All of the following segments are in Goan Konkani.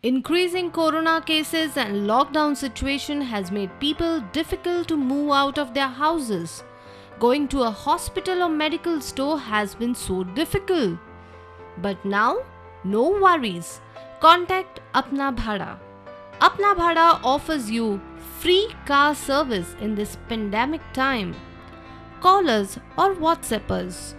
Increasing corona cases and lockdown situation has made people difficult to move out of their houses. Going to a hospital or medical store has been so difficult. But now, no worries. Contact Apna Bhada. Apna Bhada offers you free car service in this pandemic time. Call us or WhatsApp us.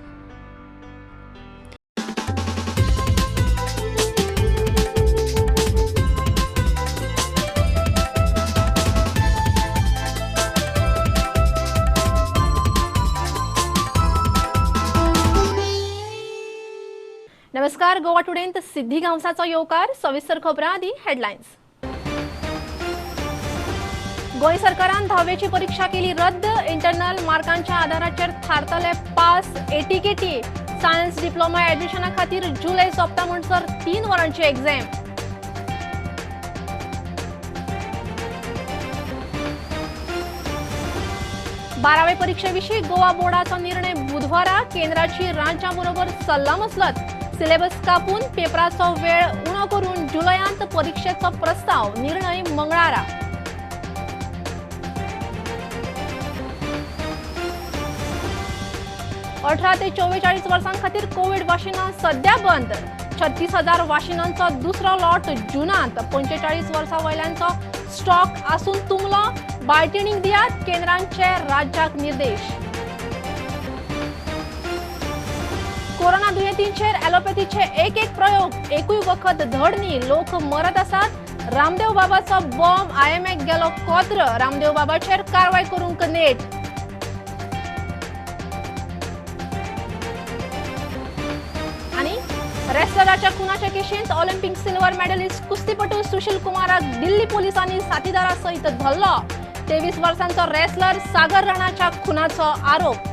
नमस्कार, गोवा टुडेंत सिद्धी गांवसाचो येवकार. सविस्तर खबरां आदी हेडलायन्स. गोंय सरकारान धावेची परीक्षा केली रद्द. इंटरनल मार्कांच्या आधाराचेर थारतले पास. एटीकेटी सायन्स डिप्लोमा ऍडमिशना खातीर जुलय सोंपता म्हणसर 3 वरांची एक्झाम. बारावे परीक्षेविशीं गोवा बोर्डाचो निर्णय बुधवारा. केंद्राची राज्यां बरोबर सल्लामसलत. सिलेबस कापून पेपराचो वेळ उणो करून जुलयांत परीक्षेचो प्रस्ताव. निर्णय मंगळारा. 18 ते 44 वर्सां खातीर कोवीड वाशिनां सध्या बंद. 36,000 वाशिनांचो दुसरो लॉट जुनांत. 45 वर्सां वयल्यांचो स्टॉक आसून तुंबलो. बाळटिणीक दियात केंद्रांचे राज्याक निर्देश. कोरोना दुयेंतींचेर ॲलोपॅथीचे एक एक प्रयोग. एकूय वखद धड न्ही, लोक मरत आसात. रामदेव बाबाचो बॉम्ब आयएमएक गेलो कोत्र. रामदेव बाबाचेर कारवाय करूंक नेट. आनी रेसलराच्या खुनाच्या केशींत ऑलिम्पिक सिल्वर मेडलिस्ट कुस्तीपटू सुशील कुमाराक दिल्ली पोलिसांनी साथीदारा सयत धरलो. 23 वर्सांचो रेसलर सागर राणाच्या खुनाचो आरोप.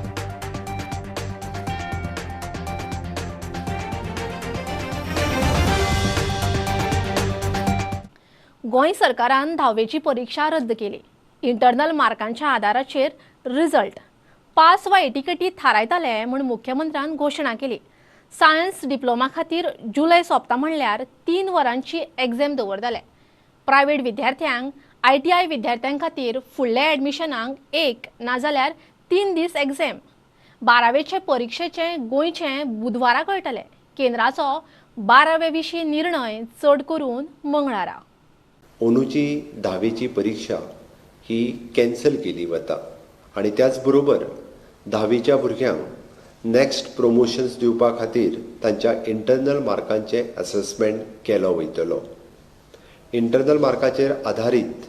गोंय सरकारान धावेची परीक्षा रद्द केली. इंटरनल मार्कांच्या आदाराचेर रिजल्ट पास वा एटिकेटी थारायतले म्हूण मुख्यमंत्र्यान घोशणा केली. सायन्स डिप्लोमा खातीर जुलय सोंपता म्हणल्यार 3 वरांची एक्झाम दवरतले. प्रायव्हेट विद्यार्थ्यांक, आयटीआय विद्यार्थ्यां खातीर फुडल्या ऍडमिशनाक 1 नाजाल्यार 3 दीस एक्झाम. बारावेचे परिक्षेचे गोंयचे बुधवारा कळटले. केंद्राचो बारावे विशीं निर्णय चड करून मंगळारा. अंदूची धावेची परीक्षा ही कॅन्सल केली वता आनी त्याच बरोबर धावेच्या भुरग्यांक नॅक्स्ट प्रोमोशन्स दिवपा खातीर तांच्या इंटरनल मार्कांचें असॅसमेंट केलो वयतलो. इंटरनल मार्काचेर आधारीत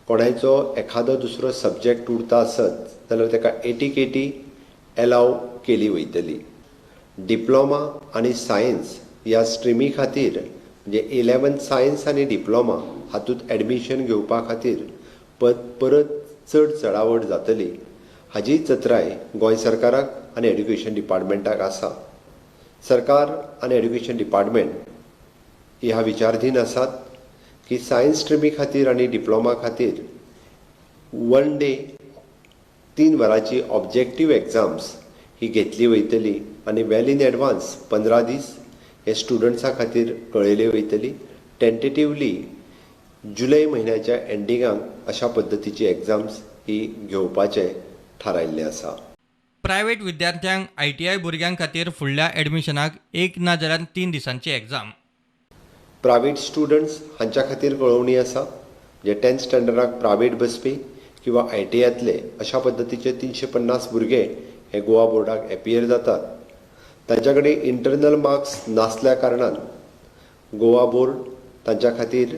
कोणायचो एखादो दुसरो सब्जॅक्ट उरता आसत जाल्यार ताका एटीकेटी एलाव केली वयतली. डिप्लोमा आनी सायन्स ह्या स्ट्रिमी खातीर म्हणजे 11th science आनी डिप्लोमा हातूंत एडमिशन घेवपा खातीर परत चड चडावड जातली हाजी चत्राय गोंय सरकाराक आनी एड्युकेशन डिपार्टमेंटाक आसा. सरकार आनी एड्युकेशन डिपार्टमेंट ह्या विचारधीन आसात की सायन्स स्ट्रिमी खातीर आनी डिप्लोमा खातीर 1 डे 3 वरांची ऑब्जेक्टीव एग्जाम्स ही घेतली वयतली आनी वेल इन एडवान्स 15 दीस हे स्टुडंट्सां खातीर कळयली वयतली. टेंटेटिवली जुलय म्हयन्याच्या एंडिंगाक अशा पद्दतीची एग्जाम्स ही घेवपाचें थारायिल्लें आसा. प्रायव्हेट विद्यार्थ्यांक, आयटीआय भुरग्यां खातीर फुडल्या ऍडमिशनाक 1 ना जाल्यार 3 दिसांची एक्झाम. प्रायव्हेट स्टुडंट्स हांच्या खातीर कळोवणी आसा, जे 10th स्टँडर्डाक प्रायव्हेट बसपी किंवा आयटीआयतले अशा पद्दतीचे 350 भुरगे हे गोवा बोर्डाक एपियर जातात. तांच्या कडेन इंटरनल मार्क्स नासल्या कारणान गोवा बोर्ड तांच्या खातीर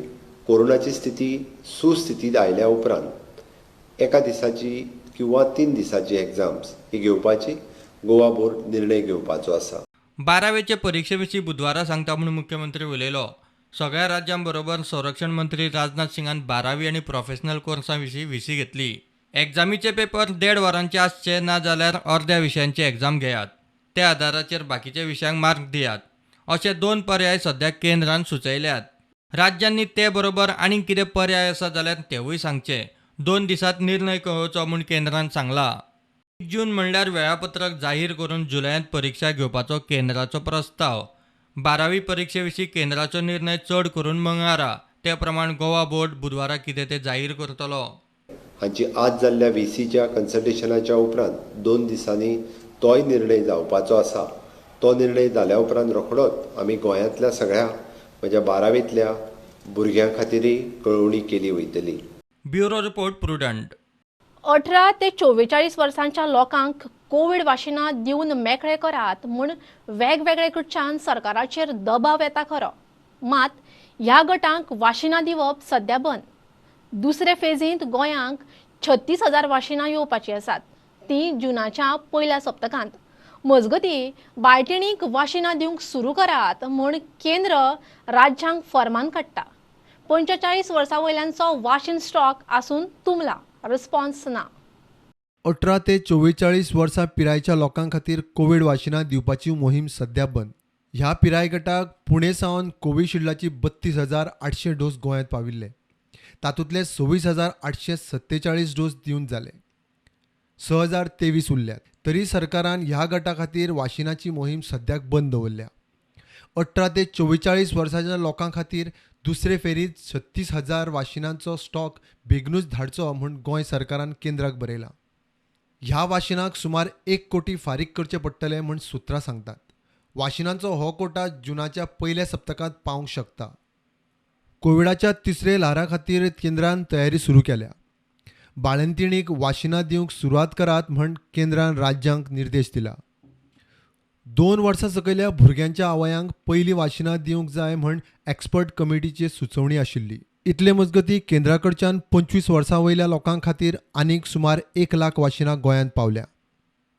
कोरोनाची स्थिती सुस्थितींत आयल्या उपरांत 1 दिसाची किंवा 3 दिसाची एग्जाम्स ही घेवपाची गोवा बोर्ड निर्णय घेवपाचो आसा. बारावेचे परिक्षे विशीं बुधवारा सांगता म्हूण मुख्यमंत्री उलयलो. सगळ्या राज्यां बरोबर संरक्षण मंत्री राजनाथ सिंगान बारावी आनी प्रोफेशनल कोर्सां विशीं विशी घेतली. एग्जामीचे पेपर 1.5 वरांचे आसचे ना जाल्यार अर्द्या विशयांची एग्जाम घेयात, त्या आधाराचेर बाकीच्या विशयांक मार्क दियात अशे 2 पर्याय सध्या केंद्रान सुचयल्यात. राज्यांनी ते बरोबर आनीक कितें पर्याय आसा जाल्यार तेवूय सांगचे. 2 दिसांत निर्णय कळोवचो म्हूण केंद्रान सांगला. 1 जून म्हणल्यार वेळापत्रक जाहीर करून जुलयांत परीक्षा घेवपाचो केंद्राचो प्रस्ताव. बारावी परिक्षे विशीं केंद्राचो निर्णय चड करून मंगळारा. ते प्रमाण गोवा बोर्ड बुधवारा कितें तें जाहीर करतलो. हांची आज जाल्ल्या व्हीसीच्या कन्सल्टेशनाच्या उपरांत 2 दिसांनी तोय निर्णय जावपाचो आसा. तो निर्णय जाल्या उपरांत रोखडोच आमी गोंयांतल्या सगळ्या म्हज्या 12वींतल्या भुरग्यां खातीरय कळोवणी केली वयतली. Bureau report, Prudent. 18 ते 44 वर्सांच्या लोकांक कोवीड वाशिनां दिवन मेकळे करात म्हूण वेगवेगळे कडच्यान सरकाराचेर दबाव येता खरो, मात ह्या गटांक वाशिनां दिवप सध्या बंद. दुसरे फेजींत गोंयांक 36,000 वाशिनां येवपाचीं आसात, तीं जुनाच्या पयल्या सप्तकांत. मजगतीं बाळंटिणीक वाशिनां दिवंक सुरू करात म्हूण केंद्र राज्यांक फर्मान काडटा. 45 वर्सां वयल्यांचो वाशीन स्टॉक आसून तुंबला, रिस्पॉन्स ना. 18 ते 44 वर्सां पिरायेच्या लोकां खातीर कोवीड वाशिनां दिवपाची मोहीम सध्या बंद. ह्या पिराय गटाक पुणे सावन कोविशिल्डाची 32,800 डोस गोंयांत पाविल्ले. तातूंतले 26,847 डोस दिवन जाले, 6,023 उरल्यात. तरी सरकारान ह्या गटा खातीर वाशिनाची मोहीम सद्याक बंद दवरल्या. 18 ते 44 वर्सांच्या लोकां खातीर दुसरे फेरीत 36,000 वाशिनांचो स्टॉक बेगीनूच धाडचो म्हूण गोंय सरकारान केंद्राक बरयलां. ह्या वाशिनाक सुमार 1 कोटी फारीक करचे पडटले म्हूण सुत्रां सांगतात. वाशिनांचो हो कोटा जुनाच्या पयल्या सप्तकांत पावंक शकता. कोविडाच्या तिसरे ल्हारा खातीर केंद्रान तयारी सुरू केल्या. बाळंतिणीक वाशिनां दिवंक सुरवात करात म्हूण केंद्रान राज्यांक निर्देश दिला. 2 वर्सां सकयल्या भुरग्यांच्या आवयांक पयलीं वाशिनां दिवंक जाय म्हूण एक्सपर्ट कमिटीची सुचोवणी आशिल्ली. इतले मजगतीं केंद्रा कडच्यान 25 वर्सां वयल्या लोकां खातीर आनीक सुमार 1 लाख वाशिनां गोंयांत पावल्या.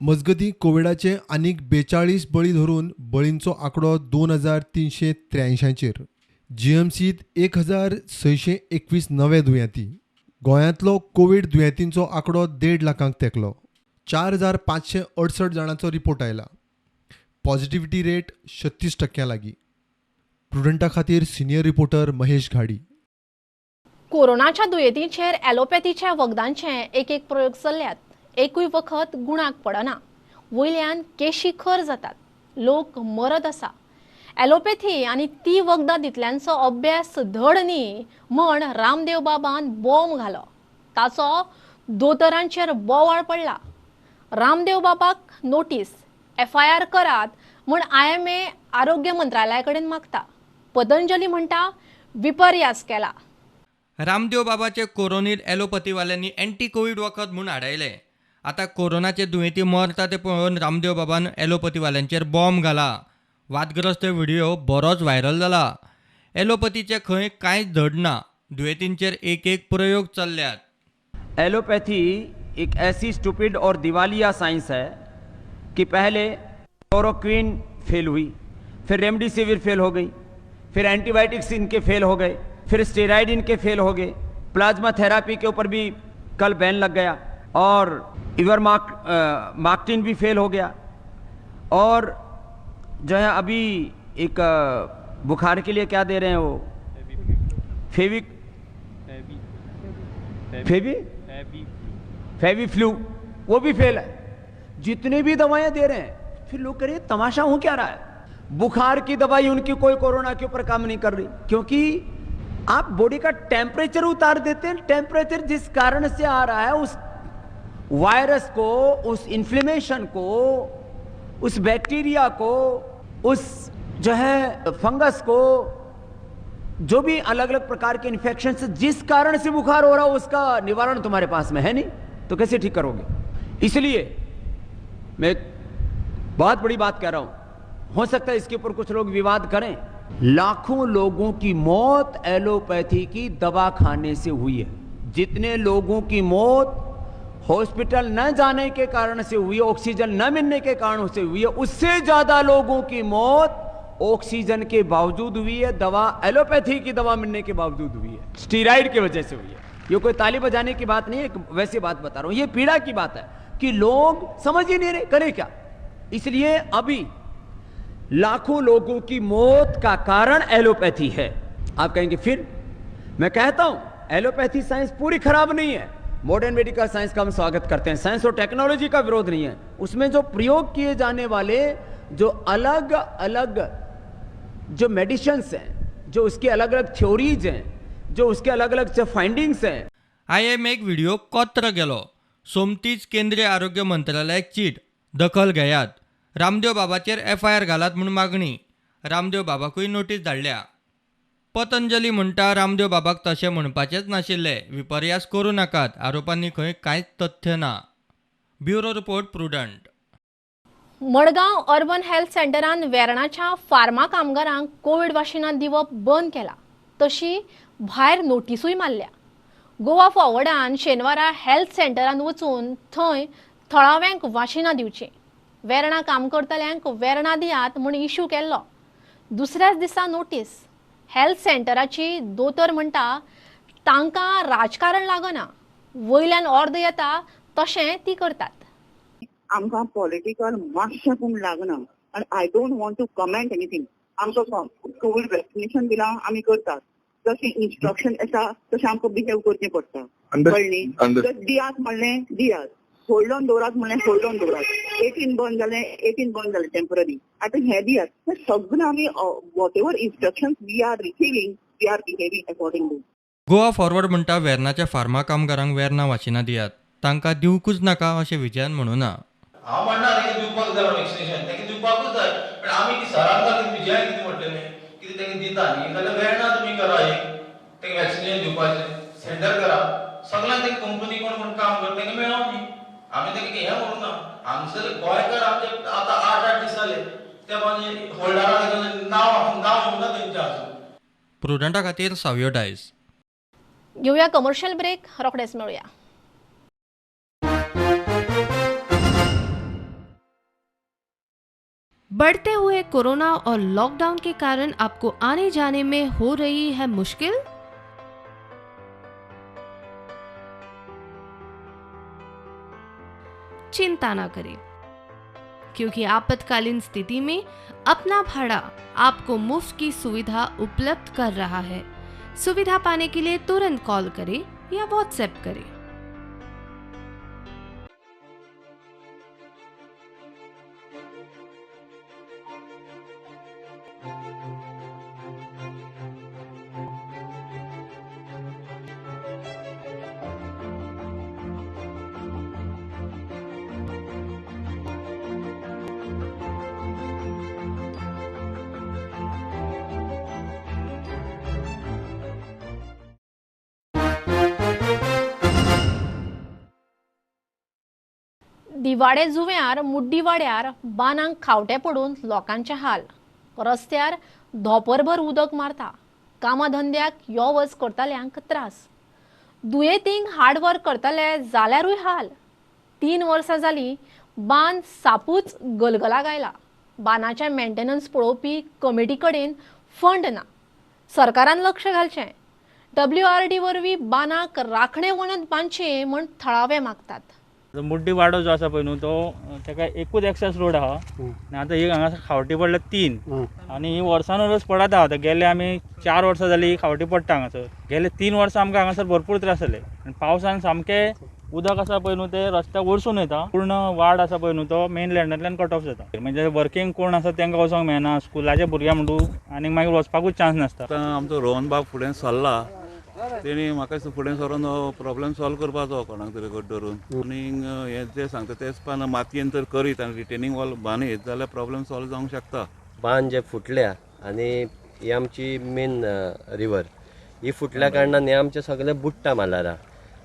मजगतीं कोविडाचे आनीक 42 बळी धरून बळींचो आंकडो 2,383चेर. जीएमसीत 1,621 नवे दुयेंती. गोंयांतलो कोवीड दुयेंतींचो आंकडो 1.5 लाखांक तेंकलो. 4,568 जाणांचो रिपोर्ट आयला. पॉझिटिव्हिटी रेट 36% लागीं. प्रुडंटा खातीर सिनियर रिपोर्टर महेश घाडी. कोरोनाच्या दुयेंतींचेर ॲलोपॅथीच्या वखदांचे एक एक प्रयोग चल्ल्यात, एकूय वखद गुणाक पडना. वयल्यान केशी खर जातात, लोक मरत आसा. ॲलोपॅथी आनी ती वखदां दितल्यांचो अभ्यास धड न्ही म्हण रामदेव बाबान बॉम्ब घालो, ताचो दोतोरांचेर बोवाळ पडला. रामदेव बाबाक नोटीस, FIR करात म्हूण IMA आरोग्य मंत्रालया कडेन मागता. पतंजली म्हणटा विपर्यास केला. रामदेव बाबाचे कोरोनील ॲलोपथीवाल्यांनी एंटी कोवीड वखद म्हूण हाडायलें. आतां कोरोनाचे दुयेंती मरता ते पळोवन रामदेव बाबान ॲलोपथीवाल्यांचेर बॉम्ब घाला. वादग्रस्त व्हिडिओ बरोच व्हायरल जाला. ॲलोपथीचे खंय कांयच धड ना, दुयेंतींचेर एक एक प्रयोग चल्ल्यात. एलोपैथी एक ऐसी स्टूपिड और दिवालिया साइंस है कि पहले क्लोरोक्विन फेल हुई, फिर रेमडेसिविर फेल हो गई, फिर एंटीबायोटिक्स इनके फेल हो गए, फिर स्टेरॉइड इनके फेल हो गए, प्लाज्मा थेरापी के ऊपर भी कल बैन लग गया, और इवरमार्क्टिन भी फेल हो गया, और जो है अभी एक बुखार के लिए क्या दे रहे हैं वो फेवी फेवी फेवी फ्लू, वो भी फेल है। जितनी भी दवाएं दे रहे हैं, फिर लोग कह रहे हैं तमाशा हो क्या रहा है। बुखार की दवाई उनकी कोई कोरोना के ऊपर काम नहीं कर रही, क्योंकि आप बॉडी का टेम्परेचर उतार देते हैं। टेम्परेचर जिस कारण से आ रहा है उस वायरस को, उस इन्फ्लेमेशन को, उस बैक्टीरिया को, उस जो है फंगस को, जो भी अलग अलग प्रकार के इन्फेक्शन से जिस कारण से बुखार हो रहा है उसका निवारण तुम्हारे पास में है नहीं, तो कैसे ठीक करोगे। इसलिए मैं बहुत बड़ी बात कह रहा हूं, हो सकता है इसके ऊपर कुछ लोग विवाद करें। लाखों लोगों की मौत एलोपैथी की दवा खाने से हुई है। जितने लोगों की मौत हॉस्पिटल न जाने के कारण से हुई है, ऑक्सीजन न मिलने के कारण से हुई है, उससे ज्यादा लोगों की मौत ऑक्सीजन के बावजूद हुई है, दवा एलोपैथी की दवा मिलने के बावजूद हुई है, स्टीराइड की वजह से हुई है। ये कोई ताली बजाने की बात नहीं है, वैसी बात बता रहा हूं। ये पीड़ा की बात है कि लोग समझ ही नहीं रहे करें क्या। इसलिए अभी लाखों लोगों की मौत का कारण एलोपैथी है। आप कहेंगे फिर मैं कहता हूं एलोपैथी साइंस पूरी खराब नहीं है, मॉडर्न मेडिकल साइंस का हम स्वागत करते हैं, साइंस और टेक्नोलॉजी का विरोध नहीं है। उसमें जो प्रयोग किए जाने वाले जो अलग अलग जो मेडिसिन्स हैं, जो उसकी अलग अलग थ्योरीज हैं, जो उसके अलग अलग से फाइंडिंग्स हैं। आयएमएक व्हिडिओ कोत्र गेलो. सोमतीच केंद्रीय आरोग्य मंत्रालयाक चीट, दखल घेयात, रामदेव बाबाचेर एफआयआर घालात म्हूण मागणी. रामदेव बाबाकूय नोटीस धाडल्या. पतंजली म्हणटा रामदेव बाबाक तशें म्हणपाचेंच नाशिल्लें, विपर्यास करूं नाकात, आरोपांनी खंय कांयच तथ्य ना. Bureau report, Prudent. Madgaon urban health सेंटरान वेर्णाच्या फार्मा कामगारांक कोवीड वाशिनां दिवप बंद केला, तशी भायर नोटिसूय मारल्या. गोवा फॉवर्डान शेनवारा हेल्थ सेंटरान वचून थंय थळाव्यांक वाशिनां दिवचीं, वेर्णा काम करतल्यांक वेर्णा दियात म्हूण इश्यू केल्लो. दुसऱ्याच दिसा नोटीस. हेल्थ सेंटराची दोतोर म्हणटा तांकां राजकारण लागना, वयल्यान ऑर्द येता तशें ती करतात. आमकां पॉलिटिकल मातशें पूण लागना आनी I don't want to comment anything. आमकां कोवीड वॅक्सिनेशन दिलां आमी करतात, जशें इन्स्ट्रक्शन आसा तशें आमकां बिहेव करचें पडटा, कळ्ळी? दियात म्हणलें दियात, होल्ड ऑन दवरात म्हणलें होल्ड ऑन दवरात, 18 बंद जालें 18 बंद जालें टेम्पररी, आतां हें दियात. सगळें आमी whatever instruction we are receiving we are behaving accordingly. Goa Forward म्हणटा वेर्णाच्या फार्मा कामगारांक वेर्णा वाशिनां दियात, तांकां दिवकूच नाका अशें विजयान म्हणूना. हांव म्हणना तेंगे दिवपाक जाय वॅक्सिनेशन, तेंगे दिवपाकूच जाय, पण आमी ती सरान कितें विजयान कितें म्हटलेलें कितें तेंगे दिता न्ही जाल्यार वेर्णा तुमी करा, एक तेंगे वॅक्सिनेशन दिवपाचें सेंटर करा, सगळ्यांक तेंगे कंपनी कोण कोण काम करता तेंगे मेळों न्ही. आमी तेंगे हें म्हणूना, हांगसर गोंयकार आमचे आतां 8-8 दीस जाले त्या म्हणजे होल्डरा नांव नांव येवना तेंचें आसून. प्रुडंटा खातीर सावियो डायस. घेवया कमर्शियल ब्रेक, रोखडेच मेळुया. बढ़ते हुए कोरोना और लॉकडाउन के कारण आपको आने जाने में हो रही है मुश्किल? चिंता ना करें, क्योंकि आपातकालीन स्थिति में अपना भाड़ा आपको मुफ्त की सुविधा उपलब्ध कर रहा है। सुविधा पाने के लिए तुरंत कॉल करें या व्हाट्सएप करें। दिवाडे जुव्यार मुड्डी वाड्यार बानांक खावटे पडून लोकांचे हाल, रस्त्यार धोपरभर उदक मारता, कामाधंद्याक यो वच करतल्यांक त्रास, दुयेंतींक हार्डवर्क करतले जाल्यारूय हाल. 3 वर्सां जाली बांद सापूच गलगलाक आयला. बांदाचें मेंटेनन्स पळोवपी कमिटी कडेन फंड ना. सरकारान लक्ष घालचें. WRD वरवीं बांदाक राखणे वणत बांदचे म्हूण थळावे मागतात. मुड्डी वाडो जो आसा पळय न्हू तो ताका एकूच एक्सेस रोड आहा आनी आतां ही हांगा खावटी पडल्या 3 आनी ही वर्सान वर्स पडत आहा. आतां गेले आमी 4 वर्सां जाली ही खावटी पडटा हांगासर. गेले 3 वर्सां आमकां हांगासर भरपूर त्रास जाले आनी पावसान सामकें उदक आसा पळय न्हू तें रस्त्या वरसून वयता. पूर्ण वाड आसा पळय न्हू तो मेन लँडांतल्यान कट ऑफ जाता. म्हणजे वर्कींग कोण आसा तांकां वचोंक मेळना, स्कुलाचे भुरग्यां म्हणू आनी मागीर वचपाकूच चान्स नासता. आतां आमचो रोहन बाब फुडें सरला, तेणी म्हाका दिसता फुडें सरोन हो प्रॉब्लेम सॉल्व करपाचो कोणाक तरी घट धरून. आनी हें जें सांगता तेच पण मातयेन जर करीत आनी रिटेनिंग वॉल बांदीत जाल्यार प्रॉब्लेम सॉल्व जावंक शकता. बांद जे फुटल्या आनी ही आमची मेन रिवर ही फुटल्या कारणान हे आमचे सगळे बुडटा मालारा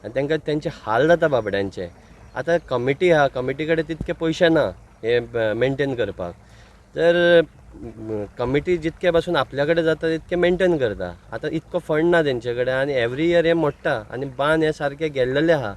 आनी तांकां तेंचे हाल जाता बाबड्यांचे. आतां कमिटी आहा, कमिटी कडेन तितके पयशे ना हे मेनटेन करपाक, तर कमिटी जितके पासून आपल्या कडेन जाता तितके मेनटेन करता. आतां इतको फंड ना तेंचे कडेन आनी एवरी इयर हे मोडटा आनी बांद हे सारके गेल्लेले आहा.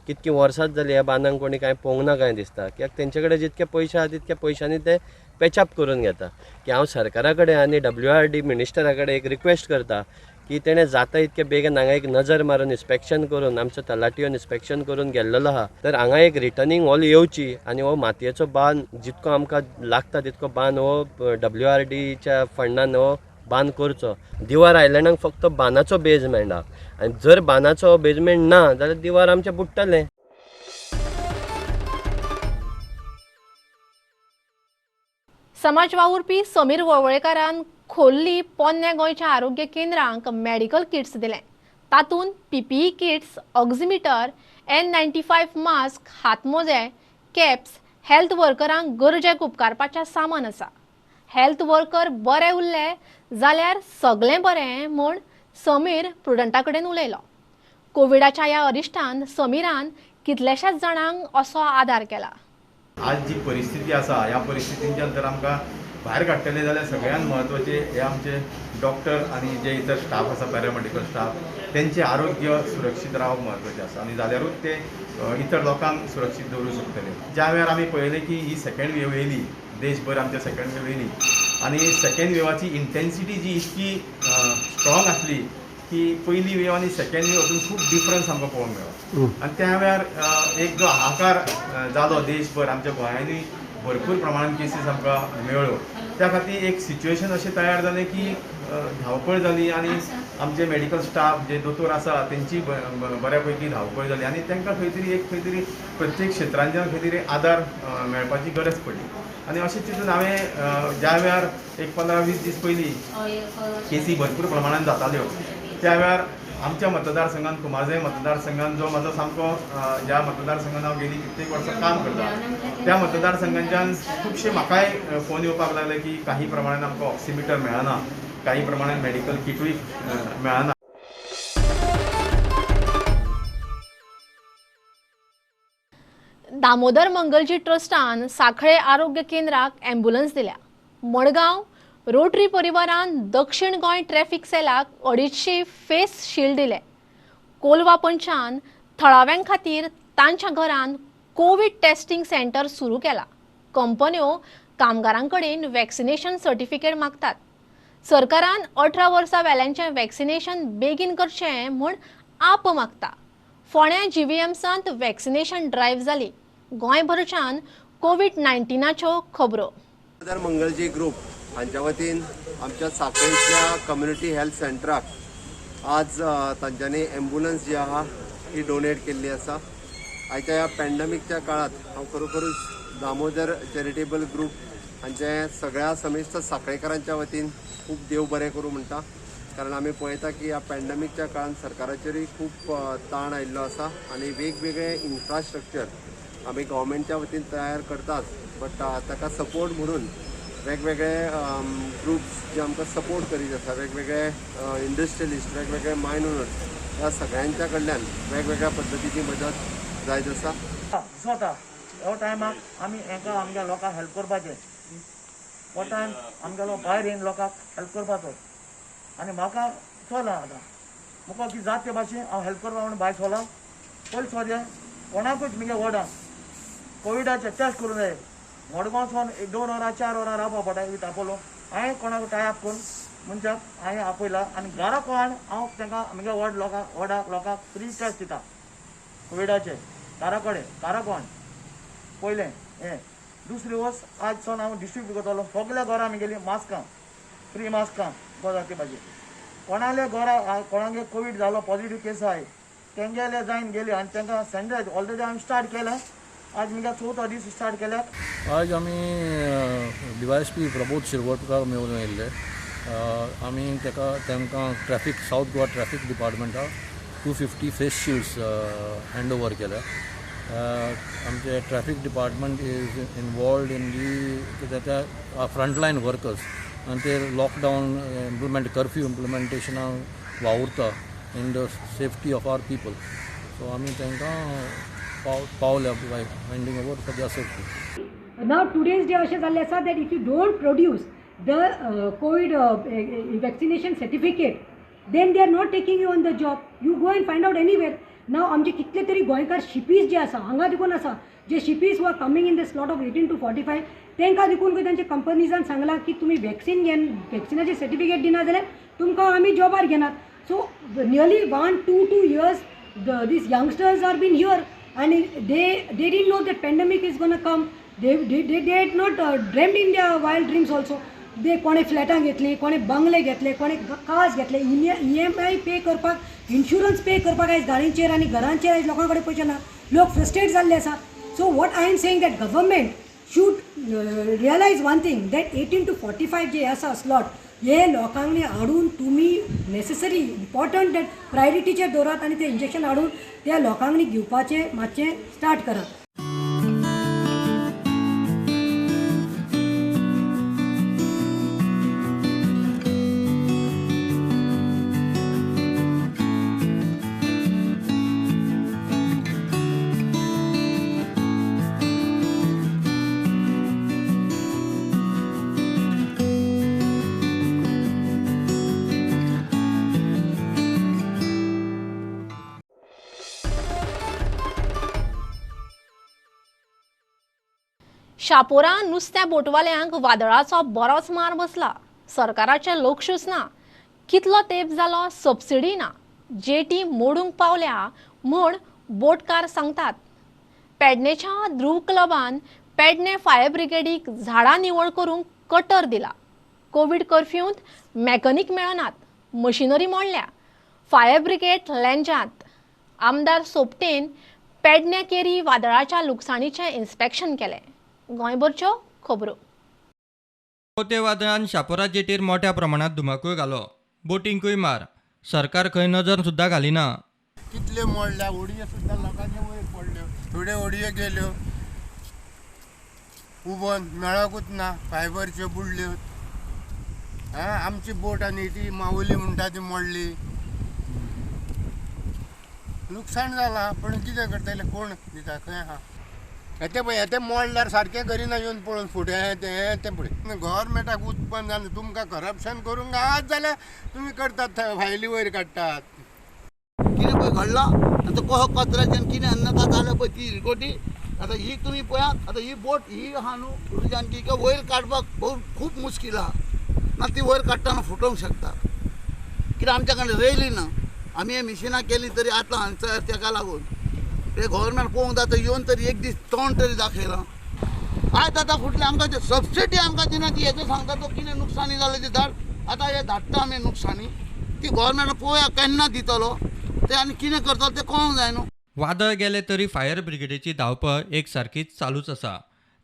कितकी वर्सांच जाली ह्या बांदांक कोणी कांय पळोवंक ना कांय दिसता, कित्याक तेंचे कडेन जितके पयशे आहा तितक्या पयशांनी ते पॅचअप करून घेता. की हांव सरकारा कडेन आनी WRD मिनिस्टरा कडेन एक रिक्वेस्ट करता की तेणें जाता इतके बेगीन हांगा एक नजर मारून इन्स्पेक्शन करून, आमचो तलाठी येवन इन्स्पेक्शन करून गेल्लेलो आहा, तर हांगा एक रिटर्निंग वॉल येवची आनी हो मातयेचो बांद जितको आमकां लागता तितको बांद हो WRDच्या फंडान हो बांद करचो. दिवार आयलंडाक फक्त बांदाचो बेजमेंट आहा आनी जर बांदाचो बेजमेंट ना जाल्यार दिवार आमचें बुडटलें. समाज वावुरपी समीर वळवळेकारान खोर्ली पोन्न्या गोंयच्या आरोग्य केंद्रांक मेडिकल किट्स दिले. तातूंत PPE kits, oximeter, N95 mask, हातमोजे, caps, health वर्करांक गरजेक उपकारपाचें सामान आसा. हेल्थ वर्कर बरे उरले जाल्यार सगळें बरें म्हूण समीर प्रुडंटा कडेन उलयलो. कोविडाच्या ह्या अरिश्टान समीरान कितल्याशाच जाणांक असो आदार केला. आज जी परिस्थिती आसा ह्या परिस्थितींच्यान तर आमकां भायर काडटले जाल्यार सगळ्यांत म्हत्वाचे हे आमचे डॉक्टर आनी जे इतर स्टाफ आसा, पॅरामेडिकल स्टाफ, तेंचें आरोग्य सुरक्षीत रावप म्हत्वाचें आसा आनी जाल्यारूच ते इतर लोकांक सुरक्षीत दवरूंक शकतले. ज्या वेळार आमी पळयलें की ही सेकेंड वेव येयली, देशभर आमच्या सेकेंड वेव येयली आनी सेकेंड वेवाची इंटेन्सिटी जी इतकी स्ट्रॉंग आसली की पयली वेव आनी सेकेंड वेव हातूंत खूब डिफरन्स आमकां पळोवंक मेळ्ळो. आनी त्या वेळार एक जो हाहाकार जालो देशभर, आमच्या गोंयांनी भरपूर प्रमाणान केसीस आमकां मेळ्ळ्यो. त्या खातीर एक सिच्युएशन अशें तयार जालें की धांवपळ जाली आनी आमचे मेडिकल स्टाफ जे दोतोर आसा तेंची बऱ्या पैकी धांवपळ जाली आनी तांकां खंय तरी एक खंय तरी प्रत्येक क्षेत्रांच्यान खंय तरी आदार मेळपाची गरज पडली. आनी अशें चिंतून हांवें ज्या वेळार एक 15-20 दीस पयलीं केसी भरपूर प्रमाणान जाताल्यो त्या वेळार आमच्या मतदारसंघान, कुमारजुंवें मतदारसंघान, जो म्हाजो सामको ज्या मतदारसंघान हांव गेली कित्येक वर्सां काम करता त्या मतदारसंघांच्यान खुबशे म्हाकाय फोन येवपाक लागले की काही प्रमाणान आमकां ऑक्सिमिटर मेळना, काही प्रमाणान मेडिकल किटूय मेळना. दामोदर मंगलजी ट्रस्टान सांखळे आरोग्य केंद्राक ॲम्ब्युलन्स दिल्या. मडगांव रोटरी परिवारान दक्षिण गोंय ट्रॅफिक सेलाक 250 फेस शिल्ड दिले. कोलवा पंचान थळाव्यां खातीर तांच्या घरान कोवीड टेस्टिंग सेंटर सुरू केला. कंपन्यो कामगारां कडेन वॅक्सिनेशन सर्टिफिकेट मागतात. सरकारान 18 वर्सां वेल्यांचें वॅक्सिनेशन बेगीन करचें म्हूण आप मागता. फोंड्या जीव्हीएमसांत वॅक्सिनेशन ड्रायव्ह जाली. गोंयभरच्यान कोवीड-19च्यो खबरो. मंगलजी ग्रुप हांच्या वतीन आमच्या सांखळींतल्या कम्युनिटी हेल्थ सेंटराक आज तांच्यांनी एम्बुलन्स जी आहा ही डोनेट केल्ली आसा. आयच्या ह्या पॅन्डेमिकच्या काळांत हांव खरोखरूच दामोदर चॅरिटेबल ग्रुप हांचे सगळ्या समेस्त सांखळेकारांच्या वतीन खूब देव बरें करूं म्हणटा, कारण आमी पळयता की ह्या पॅन्डेमिकच्या काळांत सरकाराचेरूय खूब ताण आयिल्लो आसा आनी वेगवेगळे इन्फ्रास्ट्रक्चर आमी गव्हर्मेंटच्या वतीन तयार करताच, बट ताका सपोर्ट म्हणून वेगवेगळे ग्रुप्स जे आमकां सपोर्ट करीत आसा, वेगवेगळे इंडस्ट्रियलिस्ट, वेगवेगळे मायन ओनर्स, ह्या सगळ्यांच्या कडल्यान वेगवेगळ्या पद्दतीची मदत जायत आसा. स्वता हो टायमाक आमी हेंकां आमच्या लोकांक हेल्प करपाचें, हो टायम आमगेलो भायर येवन लोकांक हेल्प करपाचो. आनी म्हाका चोला आतां म्हाका की जात ते भाशेन हांव हेल्प करपा म्हणून भायर सोला. पयलीं सोदया कोणाकूच म्हगे वॉर्डान कोविडाचे टेस्ट करूं जाय. मडगांव सावन 2 वरां 4 वरां रावपा पडटा विथ आपोलो. हांवें कोणाक टायप करून मनशाक हांवें आपयला आनी घरा कोण हांव तांकां म्हगे वॉर्ड लोकांक वॉर्डाक लोकांक फ्री टेस्ट दिता कोविडाचे घरा कडेन घरा कोण पयलें हें. दुसरी वस्त आज सावन हांव डिस्ट्रिब्यूट करतलो सगल्या घरां म्हगेलीं मास्कां, फ्री मास्कां गजाती भाजी. कोणाले घरा कोणागे कोवीड जालो पॉझिटिव्ह केस आहाय तेंगेले जायन गेली आनी तांकां सॅनिटायज ऑलरेडी हांवें स्टार्ट केलें. आज म्हगे चवथो दीस स्टार्ट केल्यात. आज आमी DYSP Prabodh Shirvodkar मेळून येयल्ले. आमी ताका तांकां ट्रॅफिक सावथ गोवा ट्रॅफिक डिपार्टमेंटाक 250 फेस शिल्ड्स हँड ओवर केल्या. आमचे traffic department is involved in the कितें ते फ्रंटलायन वर्कर्स आनी ते लॉकडावन इम्प्लिमेंट कर्फ्यू इम्प्लिमेंटेशनाक वावुरता in the safety of our people. So आमी तांकां पावल्या by handing over for their safety. Now today's day अशें जाल्लें आसा that if you don't produce the COVID vaccination certificate then they are not taking you on the job. You go and find out anywhere. Now आमचे कितले तरी गोंयकार शिपीज जे आसा हांगा देखून आसा, जे शिपीज who are coming in the slot of 18 to 45 तांकां देखून तांच्या कंपनीजान सांगलां की तुमी वॅक्सिन घेन, वॅक्सिनाचे सर्टिफिकेट दिना जाल्यार तुमकां आमी जॉबार घेनात. So nearly 1 to 2 years these youngsters are been here and they didn't know that pandemic is gonna come. They had not dreamed in their wild dreams also. They कोणे फ्लॅटां घेतली, कोणे बंगले घेतले, कोणे कार्स घेतले. EMI पे करपाक, इन्शुरन्स पे करपाक आयज गाडयांचेर आनी घरांचेर आयज लोकां कडेन पयशे ना. लोक फ्रस्ट्रेट जाल्ले आसा. So what I am saying that government should realise one thing that 18 to 45 जे आसा स्लॉट हे लोकांनी हाडून तुमी नेसेसरी इम्पॉर्टंट that प्रायोरिटीचेर दवरात आनी ते इंजेक्शन हाडून त्या लोकांनी घेवपाचें मातशें स्टार्ट करात. शापोरा नुस्त्या बोटवाल्यांक वादळाचो बरोच मार बसला. सरकाराचें लक्षूच ना. कितलो तेंप जालो सबसिडी ना. जेटी मोडूंक पावल्या म्हूण बोटकार सांगतात. पेडणेच्या ध्रुव क्लबान पेडणे फायर ब्रिगेडीक झाडां निवळ करूंक कटर दिला. कोवीड कर्फ्यूंत मॅकॅनिक मेळनात, मशिनरी मोडल्या. फायर ब्रिगेड लेंजांत. आमदार सोपटेन पेडणे केरी वादळाच्या लुकसाणीचें इन्स्पेक्शन केलें. गोंयभरच्यो खबरो. पोते वादळान शापोरा जेटीर मोठ्या प्रमाणात धुमाकूळ घालो, बोटींकूय मार. सरकार खंय नजर सुद्धा घालिना. कितल्यो मोडल्या होडयो सुद्धा लोकांचे वयर पडल्यो, थोड्यो होडयो गेल्यो उबोन मेळकूच ना, फायबरच्यो बुडल्यो. आमची बोट आनी ती मावली म्हणटा ती मोडली. लुकसाण जालां पण कितें करतले, कोण दिता खंय आहा. हें पळय हें मोडल्यार सारकें करिना येवन पळोवन फुडें हें तें पळय. गव्हर्मेंटाक उत्पन्न जालें, तुमकां करप्शन करूंक आहात जाल्यार तुमी करतात, फायली वयर काडटात. कितें पळय घडलां आतां कसो कचऱ्याच्यान कितें नाका जालें पळय ती इरगोटी. आतां ही तुमी पळयात, आतां ही बोट ही आहा न्हू तुज्यान ती वयर काडपाक खूब मुश्कील आहा. ना ती वयर काडटना फुटोवंक शकता. कित्याक आमच्या कडेन रेली ना, आमी हे मिशिनां केली तरी आतां हांगसर तेका लागून ते गव्हर्मेंट पळोवंक जाता येवन तरी एक दीस तोंड तरी दाखयलां. आयज आतां फुटलें आमकां ते सबसिडी आमकां दिना ती. हेजो सांगता तो कितें नुकसानी जालें ती धाड. आतां हे धाडटा आमी नुकसानी ती गव्हर्मेंट पळोवया केन्ना दितलो ते आनी कितें करतलो तें कळोंक जाय न्हू. वादळ गेले तरी फायर ब्रिगेडीची धांवपळ एक सारकीच चालूच आसा.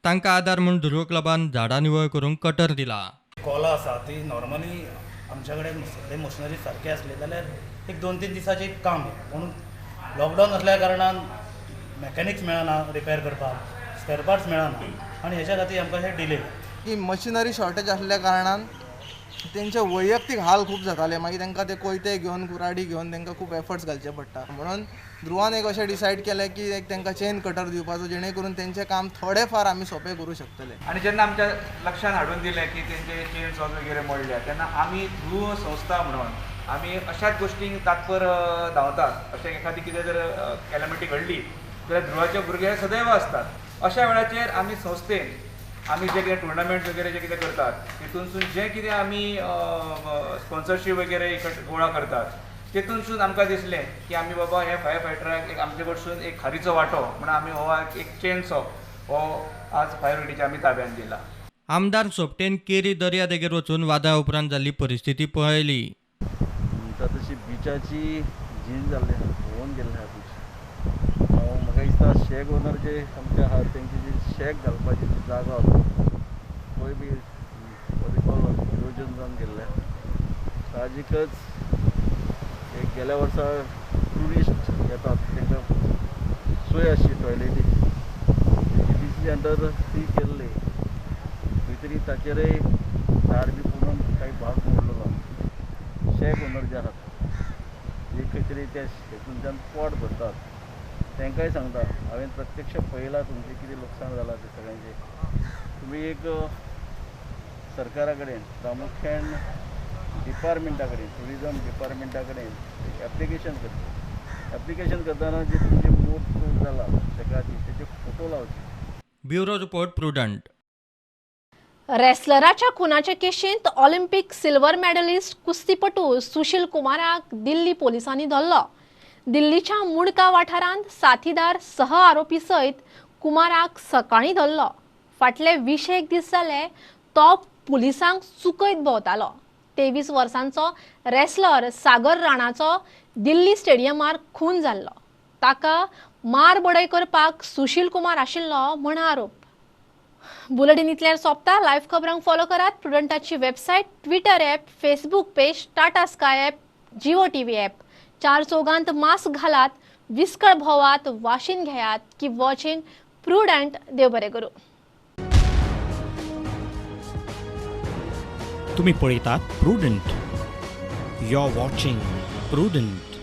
तांकां आदार म्हूण ध्रुव क्लबान झाडां निवळ करूंक कटर दिला. कोला आसा ती नॉर्मली आमच्या कडेन सगळे मशिनरी सारके आसले जाल्यार एक 2-3 दिसाचें काम. पूण लॉकडावन आसल्या कारणान मॅकॅनिक्स मेळना रिपेर करपाक, स्पेर पार्ट्स मेळना आनी हेच्या खातीर आमकां हे डिले. की मशिनरी शॉर्टेज आसल्या कारणान तेंचे वैयक्तीक हाल खूब जाताले. मागीर तांकां ते कोयते घेवन कुराडी घेवन तांकां खूब एफर्ट्स घालचे पडटा. म्हणून ध्रुवान एक अशें डिसायड केलें की एक तांकां चेन कटर दिवपाचो, जेणे करून तेंचें काम थोडें फार आमी सोंपें करूं शकतले. आनी जेन्ना आमच्या लक्षान हाडून दिलें की तेंचे चेन सॉज वगैरे मोडल्या तेन्ना आमी ध्रुव संस्था म्हणून आमी अशाच गोश्टींक तात्पर धांवतात. अशें एखादी कितें जर कॅलमिटी घडली जाल्यार ध्रुवाचे भुरगे सदैव आसतात. अशा वेळाचेर आमी संस्थेन आमी जे कितें टुर्नामेंट्स वगैरे जे कितें करतात तितूनसून जें कितें आमी स्पॉन्सरशीप वगैरे गोळा करतात तितूनसून आमकां दिसलें की आमी बाबा हे फायर फायटराक एक आमचे कडसून एक खारीचो वांटो म्हणून आमी हो एक चेनसो हो आज फायर ब्रिगेडीच्या आमी ताब्यान दिला. आमदार सोपटेन केरी दर्यादेगेर वचून वादळा उपरांत जाल्ली परिस्थिती पळयली. म्हणटा तशी बिचाची झीज जाल्ली आहा, होवन गेल्ली आहा बीच. म्हाका दिसता शॅक ओनर जे आमचे आहात तेंची जी शॅक घालपाची जी जागो आसा थंय बी इरोजन जावन गेल्लें आहा. साहजिकच एक गेल्या वर्सा ट्युरिस्ट येतात तांकां सोय आसची टॉयलेटीची, जीडीसी अंडर ती केल्ली खंय तरी ताचेरय झाड बी पडून कांय भाग मोडलेलो. शॅक ओनर जे आहात जे खंय तरी त्या हेतूनच्यान पोट भरतात तांकांय सांगता, हांवें प्रत्यक्ष पळयलां तुमचें कितें लुकसाण जालां तें सगळ्यांचें. तुमी एक सरकारा कडेन प्रामुख्यान डिपार्टमेंटा कडेन, ट्युरिजम डिपार्टमेंटा कडेन एप्लिकेशन करचें. एप्लिकेशन करतना जे तुमचें मोड जाला शॅकाची तेचे फोटो लावचे. Bureau report, Prudent. रेसलराच्या खुनाचे केशींत ऑलिम्पिक सिल्वर मेडलिस्ट कुस्तीपटू सुशील कुमाराक दिल्ली पोलिसांनी धरलो. दिल्लीच्या मुंडका वाठारांत साथीदार सह आरोपी सयत कुमाराक सकाळीं धरलो. फाटले 20 दीस जाले तो पुलिसांक चुकयत भोंवतालो. 23 वर्सांचो रेसलर सागर राणाचो दिल्ली स्टेडियमार खून जाल्लो. ताका मार बडय करपाक सुशील कुमार आशिल्लो म्हण आरोप. बुलेटिन इतल्यार सोंपता. लायव्ह खबरांक फॉलो करात प्रुडंटाची website, Twitter app, Facebook page, Tata Sky app, Jio TV app. चार चौगांत मास्क घालात, विस्कळ भोवात, वाशीन घेयात. Keep watching Prudent. देव बरें करूं. तुम्ही पळयतात Prudent. You are watching Prudent.